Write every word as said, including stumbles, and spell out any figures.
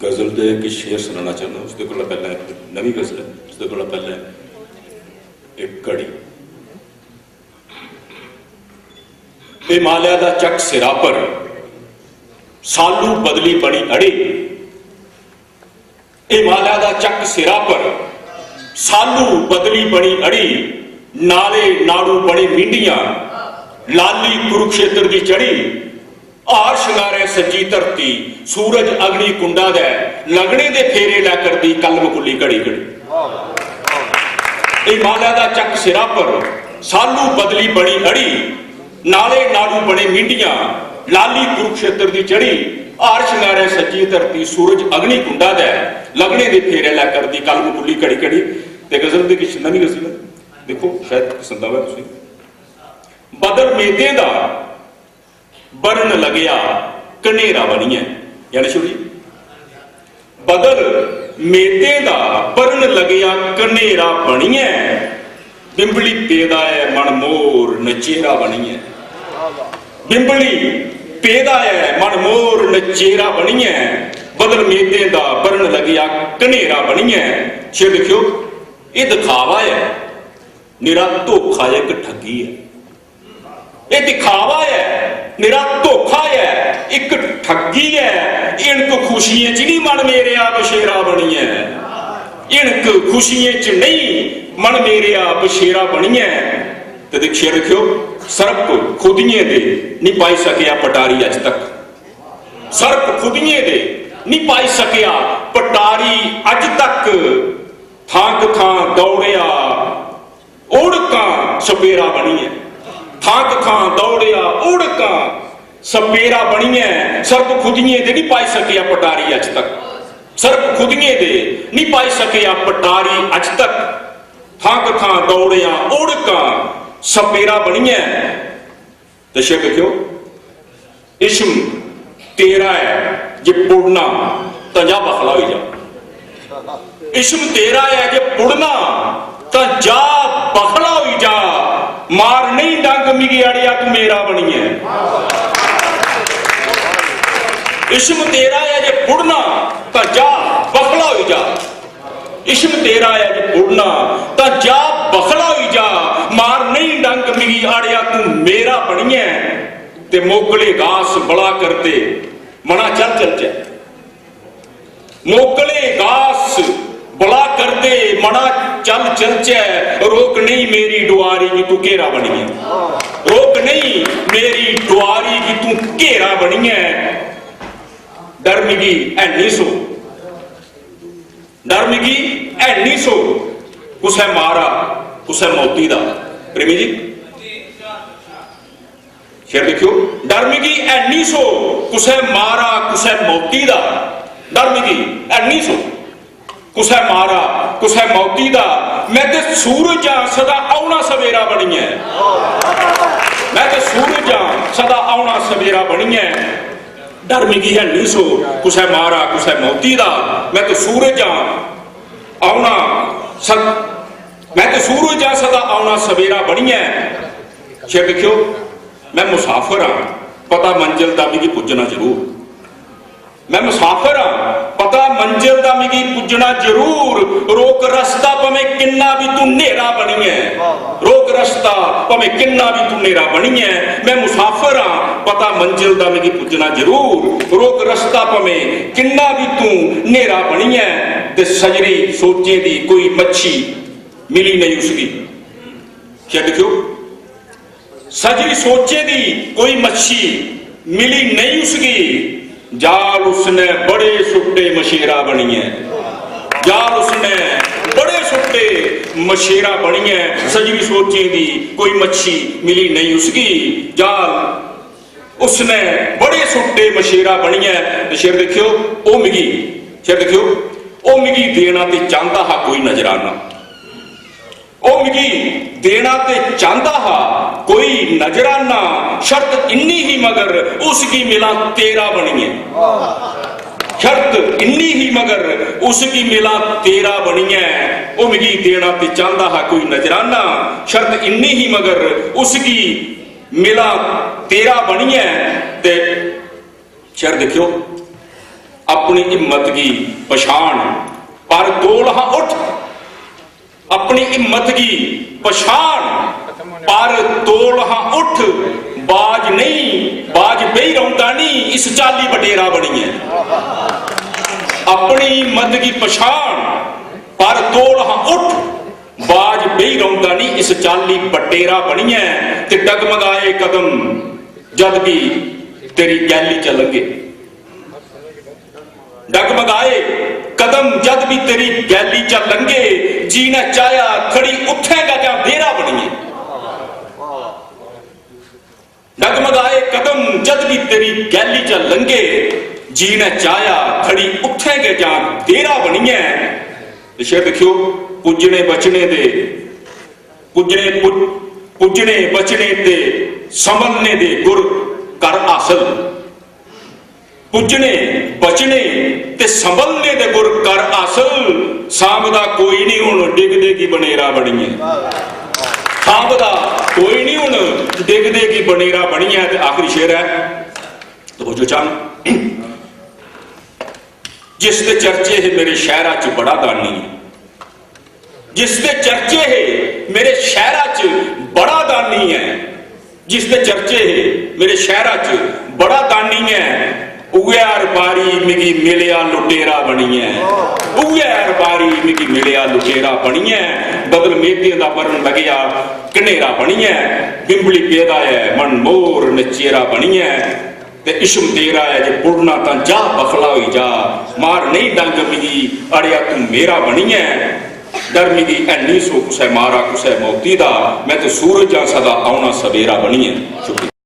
गजल दे किश शेर सुनाना चाहना। उसदे कोला पैह्लें इक नमीं गजल ऐ, उसदे कोला पैह्लें इक घड़ी। ए मालै दा चक सिरा पर, सालू बदली बनी अड़ी। ए मालै दा चक सिरा पर, सालू बदली बनी अड़ी। नाले नाड़ू बने मिंडियां, लाली कुरुक्षेत्र दी चढ़ी। हार शंगारै सज्जी धरती, सूरज अग्नि कुंडा दै, लगने दे फेरे लै करदी कलम कुल्ली घड़ी घड़ी। ए मालै दा चक सिरा पर, सालू बदली बनी अड़ी। नाले नाड़ू बने मिंडियां, लाली कुरुक्षेत्र दी चढ़ी। हार शंगारै सज्जी धरती, सूरज अग्नि कुंडा दै, लगने दे फेरे लै करदी कलम कुल्ली घड़ी घड़ी। ते गजल दे किश नमीं गजल, दिक्खो शायद पसंद आवै तुसें। बदल मेदें दा बरन लगेआ कनेरा बनियै, यानी छोड़ी, बदल मेदें दा बरन लगेआ कनेरा बनियै। बिंबली पेदा ऐ मन मोर नचेरा बनियै। बिंबली पेदा ऐ मन मोर नचेरा बनियै। बदल मेदें दा बरन लगेआ कनेरा बनियै। शेर दिक्खेओ, एह् दिखावा ऐ, निरा धोखा ऐ, इक ठगी ऐ। एह् दिखावा ऐ, निरा धोखा ऐ, इक ठगी ऐ। इणक खुशियें च निं मन मेरेआ बशेरा बनियै। इणक खुशियें च नेईं मन मेरेआ बशेरा बनियै। ते दिक्खियै रक्खेओ, सर्प खुदियें दे निं पाई सकेआ पटारी अज्ज तक। सर्प खुदियें दे निं पाई सकेआ पटारी अज्ज तक। थां कथां दौड़ेआ ओड़कां सपेरा बनियै। थां कथां दौड़ेआ ओड़कां सपेरा बनियै। सर्प खुदियें दे निं पाई सकेआ पटारी अज्ज तक। सर्प खुदियें दे निं पाई सकेआ पटारी अज्ज तक। थां कथां दौड़ेआ ओड़कां सपेरा बनियै। ते शेर दिक्खेओ, इश्म तेरा ऐ जे पुड़ना तां जा बखला होई जा। इश्म तेरा ऐ जे पुड़ना तां जा बखला होई जा। मार नेईं डंग मिगी अड़ेआ तू मेरा बनियै। इश्म तेरा ऐ जे पुड़ना तां जा बखला होई जा। इश्म तेरा ऐ जे पुड़ना तां जा बखला होई जा। मार नेईं डंग मिगी अड़ेआ तू मेरा बनियै। ते मोकले गास बला करदे मना चल चलचै। मोकले गास बला करदे मना चल चलचै। रोक नेईं मेरी डुआरी गी तू घेरा बनियै। रोक नेईं मेरी डुआरी गी तू घेरा बनियै। डर मिगी है नहीं सो, डर मिगी है नहीं सो कुसै मारा कुसै मौती दा। प्रेमी जी, शेर दिक्खेओ, डर मिगी है नहीं सो कुसै मारा कुसै मौती दा। डर मिगी है नहीं सो कुसै मारा कुसै मौती दा। मैं ते सूरज आं सदा औना सवेरा बनियै। मैं ते सूरज आं सदा औना सवेरा बनियै। डर मिगी है नहीं सो कुसै मारा कुसै मौती दा। मैं ते सूरज आं औना सद मैं ते सूरज आं सदा औना सवेरा बनियै। शेर दिक्खेओ, मैं मुसाफर आं, पता मंजिल दा मिगी पुज्जना जरूर। मैं मुसाफर आं, पता मंजिल दा मिगी पुज्जना जरूर। रोक रस्ता भामें किन्ना भी तू न्हेरा बनियै। रोक रस्ता भामें किन्ना भी तू न्हेरा बनियै। मैं मुसाफर आं, पता मंजिल दा मिगी पुज्जना जरूर। रोक रस्ता भामें किन्ना भी तू न्हेरा बनियै। ते सजरी सोचें दी कोई मच्छी मिली नहीं उसगी। क्या दिक्खेओ, सजरी सोचें दी कोई मच्छी मिली नहीं उसगी। जाल उसने बड़े सुट्टे मशेरा बनियै। जाल उसने बड़े सुट्टे मशेरा बनियै। सजरी सोचें दी कोई मच्छी मिली नहीं उसगी। जाल उसने बड़े सुट्टे मशेरा बनियै। ते शेर दिक्खेओ, ओ मिगी, शेर दिक्खेओ, ओ मिगी देना ते चांह्दा हा कोई नजराना। ओ मिगी देना ते चांह्दा हा कोई नजराना। शर्त इन्नी ही मगर उसगी मिला तेरा बनियै। शर्त इन्नी ही मगर उसगी मिला तेरा बनियै। ओ मिगी देना ते चांह्दा हा कोई नजराना। शर्त इन्नी ही मगर उसगी मिला तेरा बनियै। ते शेर दिक्खेओ, अपनी हिम्मत गी पछाण, पर तौल हां उठ। अपनी हिम्मत गी पछाण, पर तौल हां उठ। बाज नहीं, बाज बेही रौंदा नहीं इस चाल्ली बटेरा बनियै। अपनी हिम्मत गी पछाण, पर तौल हां उठ। बाज बेही रौंदा नहीं इस चाल्ली बटेरा बनियै। ते डगमगाए कदम जद भी तेरी गैली च लंघे। डगमगाए कदम जद भी तेरी गैली चा लंघे, जी ने चाहेआ खड़ी उत्थें गै जां देरा बनियै। डगमगाए कदम जद भी तेरी गैली चा लंघे, जी ने चाहेआ खड़ी उत्थें गै जां देरा बनियै। ते शेर दिक्खेओ, पुज्जने बचने दे, पुज्जने पुज-, पुज्जने बचने ते संभलने दे गुर कर हासल। पुज्जने बचने ते संभलने दे गुर कर हासल। सांभदा कोई नहीं हुन डिगदे गी बनेरा बनियै। सांभदा कोई नहीं हुन डिगदे गी बनेरा बनियै। ते आखिरी शेर ऐ, तो जो चाहन, जिस दे चर्चे हे मेरे शहरा च बड़ा दानी, जिस दे चर्चे हे मेरे शहरा च बड़ा दानी ऐ, जिस दे चर्चे हे मेरे शहरा च बड़ा दानी ऐ, उ'ऐ हर बारी मिगी मिलेआ लुटेरा बनियै। उ'ऐ हर बारी मिगी मिलेआ लुटेरा बनियै। बदल मेघें दा बरन लग्गेआ घनेरा बनियै। बिंबली पेदा ऐ मन मोर नचेरा बनियै। ते इश्म तेरा ऐ जे पुड़ना तां जा बखला होई जा। मार नहीं डंग मिगी अड़ेआ तू मेरा बनियै। डर मिगी है नहीं सो कुसै मारा कुसै मौती दा। मैं ते सूरज आं सदा औना सवेरा बनियै। शुक्रिया।